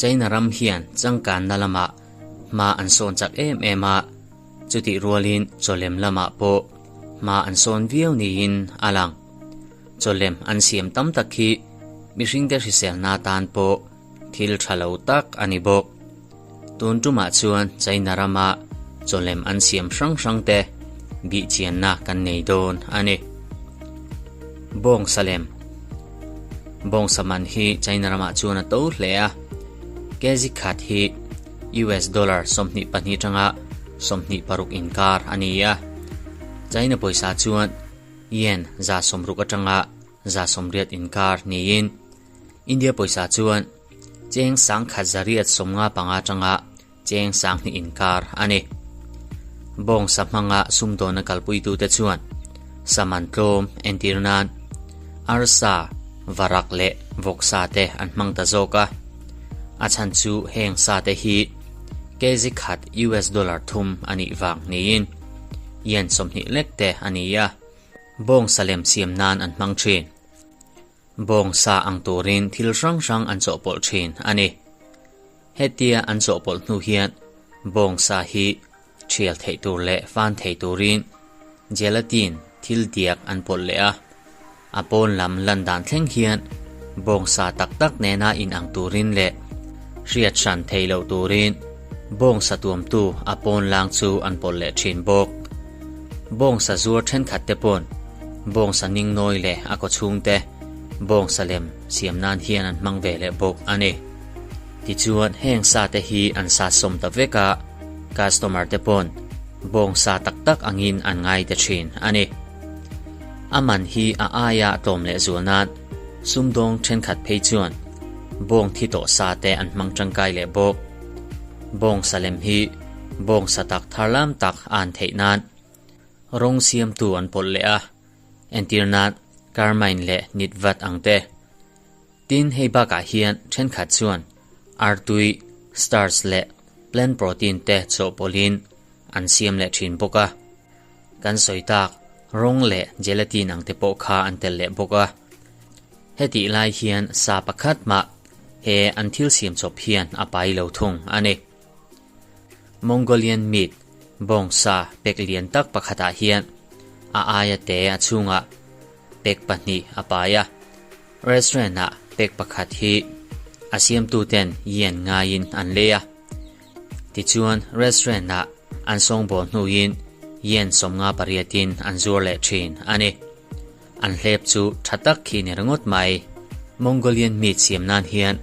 China ram hian changkanna lamah hma an sawn chak em em a, chutih rualin chawlem lamah pawh hma an sawn viau niin a lang. Chawlem an siam tam tak hi mihringte hriselna tan pawh thil tha lo tak a ni bawk. Tun tumah chuan China rama chawlem an siam hrang hrang te bihchianna kan nei dawn a ni. Bawngsa lem Bawngsa man hi China ramah chuan a to hle a, kg khat hi US dollar 22 tanga 26 inkar a ni a. China pawisa chuan yen 60 atanga 80 inkar niin India pawisa chuan cheng 1895 atanga cheng 2000 inkar a ni. Bawngsa hmanga sumdawna kalpuitute chuan saman tlawm entir nan arsa, varak leh vawksa te an hmang ta zawk a. A chhan chu heng sa te hi kg khat US dollar thum a nih vang niin yen 20 lek te a ni a. Bawngsa lem siam nan an hmang thin. Bawngsa ang turin thil hrang hrang an chawhpawlh thin a ni. Hetia an chawhpawlh hnu hian bawngsa hi thial theih tur leh fan thei turin gelatin thil diak an pawlh leh a. A pawn lam lan dan thleng hian bawngsa tak tak nena inang turin leh hriat hran thei loh turin bawngsa tuamtu a pawn lang chu an pawlh leh thin bawk. Bawngsa zuar thenkhat te pawn bawngsa ning nawi leh a kaw chhungte bawngsa lem siam nan hian an hmang ve leh bawk a ni. Tichuan heng sa te hi an sa sawm ta vek a, customer te pawn bawngsa tak tak angin an ngai ta thin a ni. A man hi a aia tlawm leh zual nan sumdawng thenkhat phei chuan bawng thi tawh sa te an hmang tangkai leh bawk. Bawngsa lem hi bawngsa tak tharlam tak a an theih nan rawng siamtu an pawlh leh a, entir nan carmine leh nitvat ang te. Tin hei bakah hian thenkhat chuan artui, starch leh plant protein te chawhpawlhin an siam leh thin bawk a. Kan sawi tak rawng leh gelatin ang te pawh kha an tel leh bawk a. Hetih lai hian sa pakhat mah he an thil siam chawp hian a pai lo thung a ni. Mongolian meat bawngsa pek lian tak pakhatah hian a aia te a chhungah pek pahnih a pai a. Restaurant ah pek pakhat hi a siamtuten yen ngaiin an lei a. Tichuan restaurant ah an sawngbawl hnuin yen 58 in an zuar leh thin a ni. An hlep chu tha tak khi ni ringawt mai. Mongolian meat siam nan hian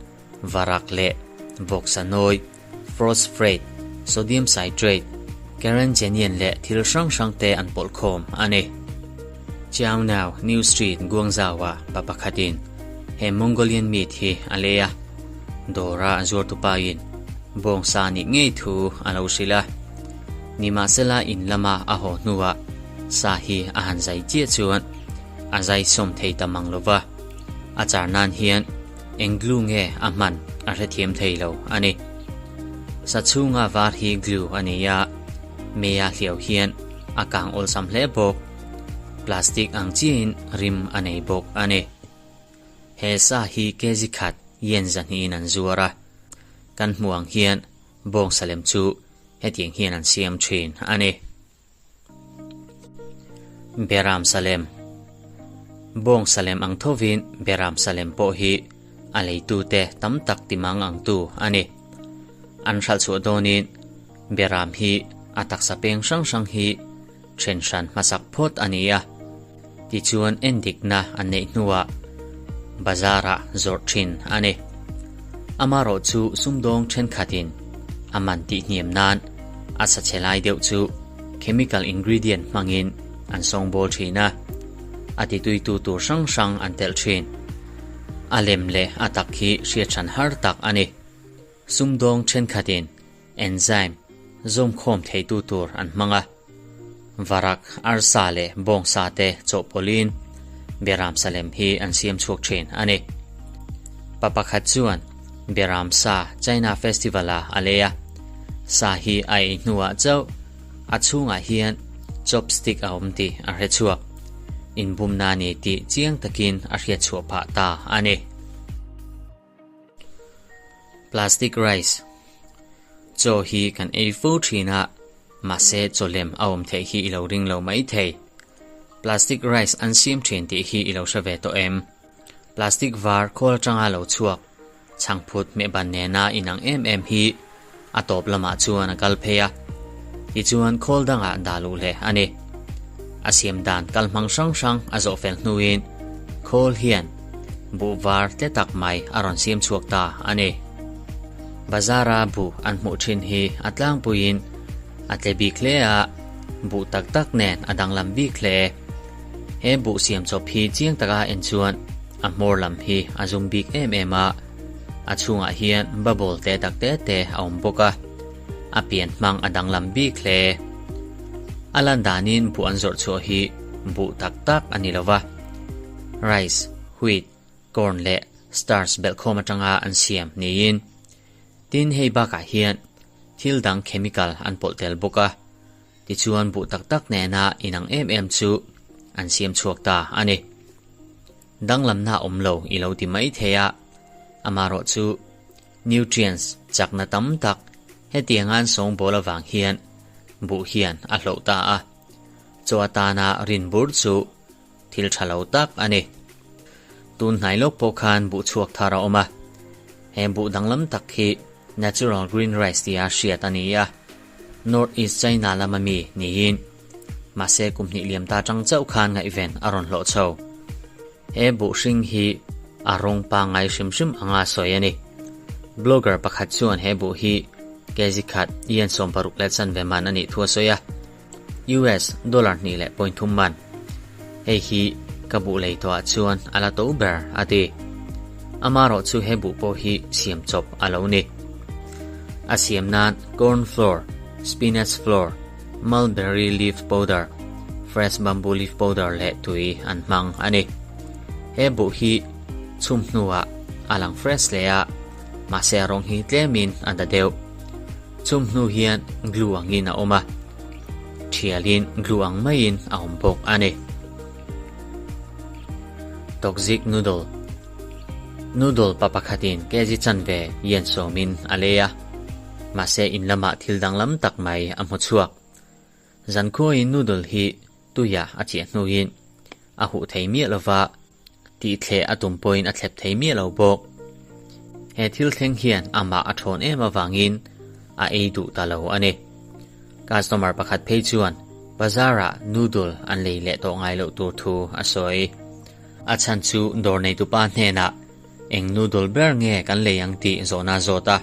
varak leh vawksa nawi, phosphate, sodium citrate, carrageenan leh thil hrang hrang te an pawlh khawm a ni. Chiaonao New Street, Guangzhou ah pa pakhatin he Mongolian meat hi a lei a. Dawra a zuartu pain bawngsa nih ngei thu a lo hrilh a. Nimahsela in lama a haw hnuah sa hi a han zai chiah chuan a zai sawm thei ta mang lova. A char nan hian eng glue nge a hman a hrethiam thei lo a ni. Sa chhunga var hi glue a ni a, meia hliau hian a kang awlsam hle bawk. Plastic ang chiahin rim a nei bawk a ni. He sa hi kg khat yen zahnihin an zuar a, kan hmuh ang hian bawngsa lem chu hetiang hian an siam thin a ni. Beram Salem Bawng Salem ang thovin Beram Salem pawh hi a leitute tam tak timang ang tu a ni. An hralh chhuah dawnin Beram hi a taksa peng hrang hrang hi then hran hmasak phawt a ni a. Tichuan endikna an neih hnuah bazarah zawrh thin a ni. Amarawh chu sumdawng thenkhatin a man tihhniam nan a sa chhe lai deuh chu chemical ingredient hmangin an sawngbawl thin a, a tituitu tur hrang hrang an telh thin. A lem leh a tak hi hriat hran har tak a ni. Sumdawng thenkhatin enzyme zawmkhawm theitu tur an hmang a, varak, arsa leh bawngsa te chawhpawlhin beram salem hi an siam chhuak thin a ni. Pa pakhat chuan beram sa China Festival ah a lei a, sa hi a ei hnuah chauh a chhungah hian chopstick a awm tih a hre chhuak. Inbumna ni tih chiang takin a hriat chhuah phah ta a ni. Plastic rice chaw hi kan ei fo thin a, mahse chaw lem a awm theih hi i lo ring lo mai thei. Plastic rice an siam thin tih hi i lo hre ve tawh em? Plastic var khawl atanga lo chhuak chhangphut hmehban nena inang em em hi a tawp lamah chuan a kal phei a, tichuan khawl dangah dah luh leh a ni. A siam dan kal hmang hrang hrang a zawh fel hnuin khawl hian buh var tle tak mai a rawn siam chhuak ta a ni. Bazara buh an hmuh thin hi a tlangpuiin a tle bik hle a, buh tak tak nen a danglam bik hle. He buh siam chawp hi chiang taka en chuan a hmawr lam hi a zum bik em em a, a chhungah hian bubble te tak te te a awm bawk a, a pian hmang a danglam bik hle. A lan danin buh an zawrh chhuah hi buh tak tak a ni lo va, rice, wheat, corn leh starch belhkhawm atanga an siam niin. Tin, hei bakah hian thil dang chemical an pawlh tel bawk a. Tichuan buh tak tak nena inang em em chu an siam chhuak ta a ni. Danglamna awm lo i lo ti mai thei a, amaherawh chu nutrients chakna tam tak hetianga an sawngbawl avang hian buh hian a hloh ta a, chaw atana rin bur chu thil tha lo tak a ni. Tun hnai lawk pawh khan buh chhuak thar a awm a, he buh danglam tak hi natural green rice tia hriat a ni a, North East China lama mi niin mahse kum hnih liam ta tang chauh khan ngaihven a rawn hlawh chho. He buh hring hi a rawng pangngai hrim hrim anga sawi a ni. Blogger pakhat chuan he buh hi kg khat yen 60 leh chanve man a nih thu a sawi a. US dollar hnih leh point thum man. Hei hi ka buh lei tawhah chuan a la to ber a ti. Amaherawh chu he buh pawh hi siam chawp a lo ni. A siam nan corn flour, spinach flour, mulberry leaf powder, fresh bamboo leaf powder leh tui an hmang a ni. He buh hi chhum hnuah a lang fresh hle a, mahse a rawng hi tlemin a da deuh. Chum hnu hian glue angin a awm a, thialin glue ang maiin a awm bawk a ni. Toxic noodle Noodle pa pakhatin kg chanve yen sawmin a lei a, mahse in lamah thil danglam tak mai a hmu chhuak. Zankhuain noodle hi tuia a chiah hnuin a huh thei miah lova, Tih thleh a tum pawhin a thlep thei miah lo bawk. He thil thleng hian amah a thawn em avangin a ei duh ta lo a ni. Customer pakhat phei chuan bazar-ah noodle an lei leh tawh ngai loh tur thu a sawi. A chhan chu dawr neitupa hnenah eng noodle ber nge kan lei ang tih zawhna zawt a,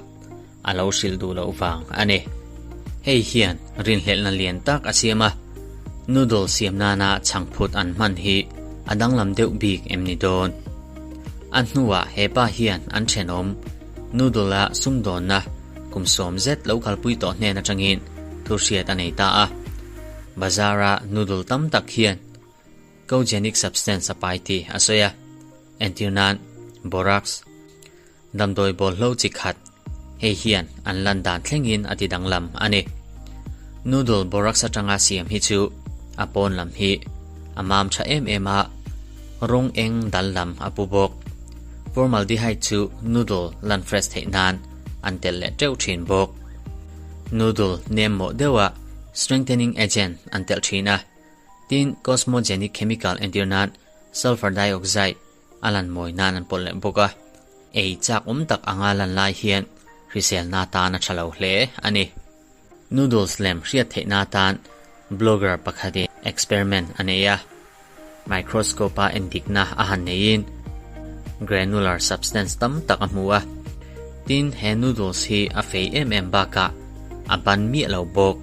a lo hrilh duh loh vang a ni. Hei hian rinhlelhna lian tak a siam a, noodle siam nana chhangphut an hman hi a danglam deuh bik em ni dawn? A hnuah he pa hian an thenawm noodle-a sumdawnna kum sawm zet lo kalpui tawh hnen atangin thu hriat a nei ta a. Bazar-a noodle tam tak hian cogenic substance a pai tih a sawi a, entir nan borax, Damdawi bawlhlo chi khat, hei hian an lan dan thlengin a ti danglam a ni. Noodle borax atanga siam hi chu a pawn lam hi a mam tha em em a, rawng eng dal lam a pu bawk. Formaldehyde chu noodle lan fresh theih nan an telh leh teuh thin bawk. Noodle nem mawh deuha strengthening agent an telh thin a, tin cosmogenic chemical entir nan sulfur dioxide, A lan mawi nan an pawlh leh bawk a, ei chak awm tak anga lan lai hian hriselna tan a tha lo hle a ni. Noodles lem hriat theihna atan blogger pakhatin experiment a nei a, microscope-a endikna a han neiin granular substance tam tak a hmu a. Tin, he noodles hi a fei em em bakah a ban miah lo bawk.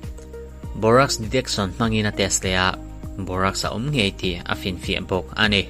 Borax detection hmangin a test leh a, borax a awm ngei tih a finfiah bawk a ni.